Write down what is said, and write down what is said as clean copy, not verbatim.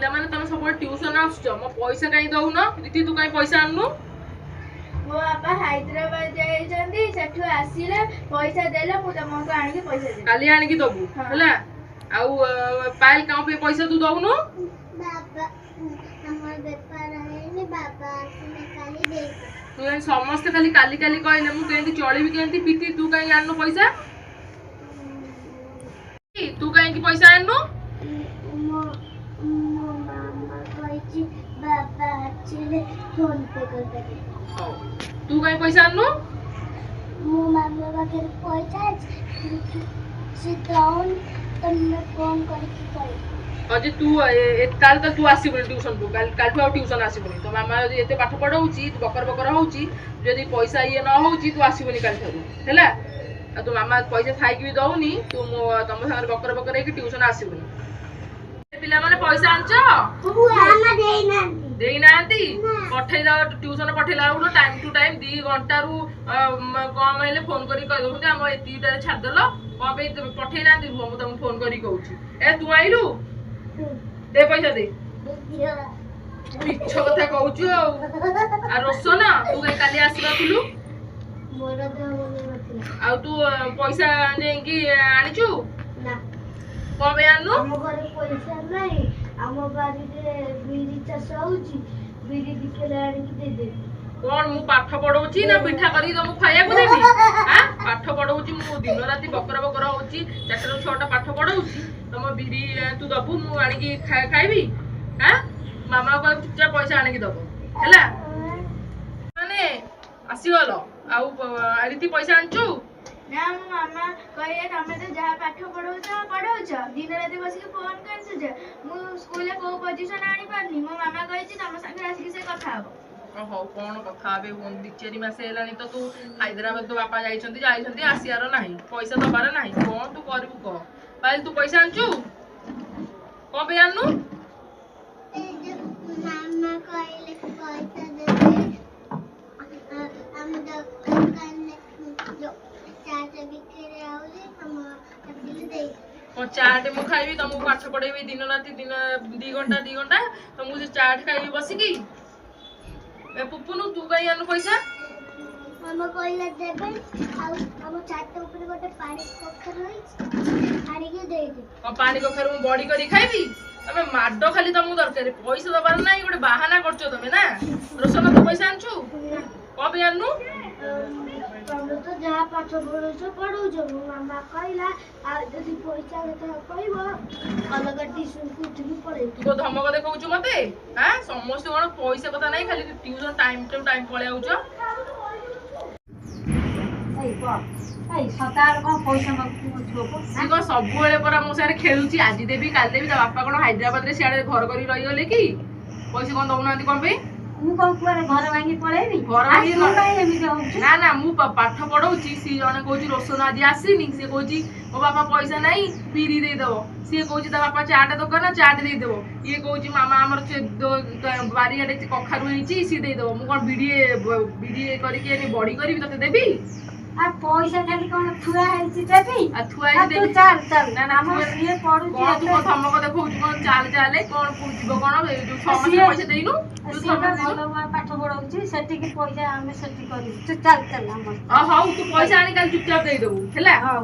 ପିଲାମାନେ ତମେ ସବୁବେଳେ ଟ୍ୟୁସନ ଆସୁଛ, ମୋ ପଇସା କାହିଁ ଦଉନ? ରୀତି, ତୁ କାହିଁ ପଇସା ଆଣୁନୁ? ମୋ ବାପା ହାଇଦ୍ରାବାଦ ଯାଇଛନ୍ତି, ସେଠୁ ଆସିଲେ ପଇସା ଦେଲେ ମୁଁ ତମକୁ ଆଣିକି ପଇସା ଦେବି। କାଲି ଆଣିକି ଦବୁ? ହଁ। ହେଲା। ଆଉ ପାୟଲ, କାଁ ପାଇଁ ପଇସା ତୁ ଦଉନୁ? ବାବା, ଆମର ବେପାର ହେଇନି, ବାବା ଆସିଲେ କାଲି ଦେଇଦେବେ। ତୁ ଏମିତି ସମସ୍ତେ ଖାଲି କାଲି କାଲି କହିଲେ ମୁଁ କେମିତି ଚଳିବି କେମିତି? ପ୍ରୀତି, ତୁ କାହିଁ ଆଣୁନୁ ପଇସା? ତୁ କାହିଁକି ପଇସା ଆଣୁନୁ? ମୋ ମୋ ମାମା କହିଛି ବାବା ଆସିଲେ ଫୋନ ପେ କରିଦେବେ। ହଉ, ତୁ କାହିଁ ପଇସା ଆଣୁନୁ? ମୋ ମାମା ପାଖରେ ପଇସା ଅଛି କିନ୍ତୁ ସେ ଦଉନି, ତମେ ଫୋନ କରିକି କହିବ। ହଁ ଯେ, ତୁ ତାହେଲେ ତ ତୁ ଆସିବୁନି ଟ୍ୟୁସନକୁ କାଲି। କାଲିଠୁ ଆଉ ଟ୍ୟୁସନ ଆସିବୁନି। ତୋ ମାମା ଯଦି ଏତେ ପାଠ ପଢଉଛି, ତୁ ବକର ବକର ହଉଛି, ଯଦି ପଇସା ଇଏ ନ ହଉଛି, ତୁ ଆସିବୁନି କାଲିଠାରୁ, ହେଲା? ଆଉ ତୋ ମାମା ପଇସା ଥାଇକି ବି ଦଉନି, ତୁ ମୋ ତମ ସାଙ୍ଗରେ ବକର ବକର ହେଇକି ଟ୍ୟୁସନ ଆସିବୁନି। ପିଲାମାନେ, ପଇସା ଆଣିଛ? ମାମା ଦେଇନାହାନ୍ତି। ଦେଇନାହାନ୍ତି? ନା। ପଠେଇ ଦବ। ଟ୍ୟୁସନ ପଠେଇଲା ବେଳକୁ ଟାଇମ ଟୁ ଟାଇମ 2 ଘଣ୍ଟାରୁ କମ ହେଲେ ଫୋନ କରିକି କହିଦଉଛନ୍ତି, ଆମ ଏତିକିଟାରେ ଛାଡ଼ିଦେଲ କଣ ପାଇଁ? ତମେ ପଠେଇ ନାହାନ୍ତି? ରୁହ, ମୁଁ ତମକୁ ଫୋନ କରିକି କହୁଛି। ଏ, ତୁ ଆଇଲୁ? ଦେ, ପଇସା ଦେ। ମିଛ କଥା କହୁଛୁ। ଆଉ ଆଉ ରୋଶନ, ତୁ କାଇଁ କାଲି ଆସିନଥିଲୁ? ମୋର ଦେହ ଭଲ ନଥିଲା। ଆଉ ତୁ ପଇସା ନେଇକି ଆଣିଛୁ? ନା। କଣ ପାଇଁ ଆଣିନୁ? ଆମ ଘରେ ପଇସା ନାହିଁ, ଆମ ବାରିରେ ବିରି ଚାଷ ହଉଛି, ବିରି 2 କିଲୋ ଆଣିକି ଦେଇଦେବି। କଣ ମୁଁ ପାଠ ପଢଉଛି ନା ପିଠା କରିକି ତମକୁ ଖାଇବାକୁ ଦେବି? ଆଁ, ପାଠ ପଢଉଛି ମୁଁ, ଦିନ ରାତି ବକର ବକର ହଉଛି, 4ଟାରୁ 6ଟା ପାଠ ପଢଉଛି। ତମ ବିରି ତୁ ଦବୁ, ମୁଁ ଆଣିକି ଖାଇବି? ଆଁ, ମାମା କହିବୁ ଚୁପଚାପ ପଇସା ଆଣିକି ଦବ, ହେଲା? ମାନେ ଆସିଗଲ। ଆଉ ରୀତି, ପଇସା ଆଣିଛୁ? ନା, ମୋ ମାମା କହିଲେ ତମେ ତ ଯାହା ପାଠ ପଢଉଛ ପଢଉଛ, ଦିନ ରାତି ବସିକି ଫୋନ ଖେଞ୍ଚୁଛ, ମୁଁ ସ୍କୁଲରେ କୋଉ ପୋଜିସନ ଆଣିପାରୁନି। ମୋ ମାମା କହିଛି ତମ ସାଙ୍ଗରେ ଆସିକି ସେ କଥା ହବ। ହଉ, କଣ କଥା ହେବେ ହୁଅନ୍ତୁ। 2-4 ମାସ ହେଲାଣି ତ ତୁ ହାଇଦ୍ରାବାଦ, ତୋ ବାପା ଯାଇଛନ୍ତି ଯାଇଛନ୍ତି, ଆସିବାର ନାହିଁ, ପଇସା ଦବାର ନାହିଁ। କଣ ତୁ କରିବୁ କହ। ପାୟଲ, ତୁ ପଇସା ଆଣିଛୁ? କଣ ପାଇଁ ଆଣିନୁ? ମାମା କହିଲେ ପଇସା ଦେବେ, ଆମ ଦୋକାନରେ ଚାଟ ବିକ୍ରି ହଉଛି, ଆମ ଆସିଲେ ଦେଇଦେବେ। କଣ ଚାଟ ମୁଁ ଖାଇବି? ତମକୁ ପାଠ ପଢେଇବି ଦିନ ରାତି, ଦିନ 2 ଘଣ୍ଟା 2 ଘଣ୍ଟା, ତମକୁ ସେ ଚାଟ ଖାଇବି ବସିକି? ଏ ପୁପୁନୁ, ତୁ କାହିଁ ଆଣିନୁ ପଇସା? ମାମା କହିଲେ ଦେବେ, ଆଉ ଆମ ଛାତ ଉପରେ ଗୋଟେ ପାଣି କଖାରୁ ହେଇଛି, ଆଣିକି ଦେଇଦେବେ। କଣ ପାଣି କଖାରୁ ମୁଁ ବଡି କରି ଖାଇବି? ତମେ ମାଡ ଖାଲି ତମକୁ ଦରକାର, ପଇସା ଦବାର ନାହିଁ। ଗୋଟେ ବାହାନା କରୁଛ ତମେ ନା? ରୋଶନ, ତୁ ପଇସା ଆଣିଛୁ? କଣ ପାଇଁ ଆଣିନୁ? ତମେ ତ ଯାହା ପାଠ ପଢଉଛ ପଢଉଛ, ମୋ ମାମା କହିଲା ଆଉ ଯଦି ପଇସା କଥା କହିବ, ଅଲଗା ଟ୍ୟୁସନକୁ ଉଠିକି ପଳେଇବି। ତୁ କଣ ଧମକ ଦେଖଉଛୁ ମତେ? ଆଁ, ସମସ୍ତେ କଣ ପଇସା କଥା ନାହିଁ, ଖାଲି ଟ୍ୟୁସନ ଟାଇମ ଟୁ ଟାଇମ ପଳେଇ ଆଉଛ। ଏଇ କହ, ଏଇ ସଦାବେଳେ କଣ ପଇସା ମାଗୁଛୁ ମୋ ଝିଅକୁ? ସିଏ କଣ ସବୁବେଳେ ପରା ମୋ ସାଙ୍ଗରେ ଖେଳୁଛି, ଆଜି ଦେବି କାଲି ଦେବି। ତା ବାପା କଣ ହାଇଦ୍ରାବାଦରେ ସିଆଡେ ଘର କରି ରହିଗଲେ କି? ପଇସା କଣ ଦଉନାହାନ୍ତି କଣ ପାଇଁ? ମୁଁ କଣ କୁଆଡେ ଘର ଭାଙ୍ଗି ପଳେଇବି? ଘର ଆଉ ଭାଙ୍ଗି ତୁ କାଇଁ ଏମିତି ହଉଛୁ? ନା ନା, ମୁଁ ପାଠ ପଢଉଛି। ସିଏ ଜଣେ କହୁଛି ରୋଶନ ଆଜି ଆସିନି, ସିଏ କହୁଛି ମୋ ବାପା ପଇସା ନାହିଁ, ବିରି ଦେଇଦବ। ସିଏ କହୁଛି ତା ବାପା ଚାଟ ଦୋକାନ, ଚାଟ ଦେଇଦବ। ଇଏ କହୁଛି ମାମା ଆମର ବାରିଆଡେ କଖାରୁ ହେଇଛି, ସିଏ ଦେଇଦବ। ମୁଁ କଣ ବିରି ବିରି କରିକି ଏନି ବଡି କରିବି ତତେ ଦେବି? ଆଉ ପଇସା ଖାଲି କଣ ଥୁଆ ହେଇଛି ଦେବି? ଆଉ ଥୁଆ ଆଉ ହେଇଛି ତୁ ଦେବି? ଚାଲ ଚାଲ। ନା ନା, ଆମ ସିଏ ପଢୁଛି କଣ ତୁ ଏତେ କଣ ଧମକ ଦେଖଉଛୁ? କଣ ଚାଲ ଚାଲେ? କଣ ଯିବ କଣ? ଏଇ ଯୋଉ 6 ମାସରେ ସିଏ- ପଇସା ଦେଇନୁ ଯୋଉ ସିଏ 6 ବା ମାସ ଦେଇନୁ? ଭଲ ପାଠ ପଢଉଛି, ସେଠିକି ପଇସା ଆମେ ସେଠି କରିବୁ। ତୁ ଚାଲ ଚାଲ ଆମର। ହଉ, ତୁ ପଇସା ଆଣି କାଲି ଚୁପଚାପ ଦେଇଦବୁ, ହେଲା? ହଉ।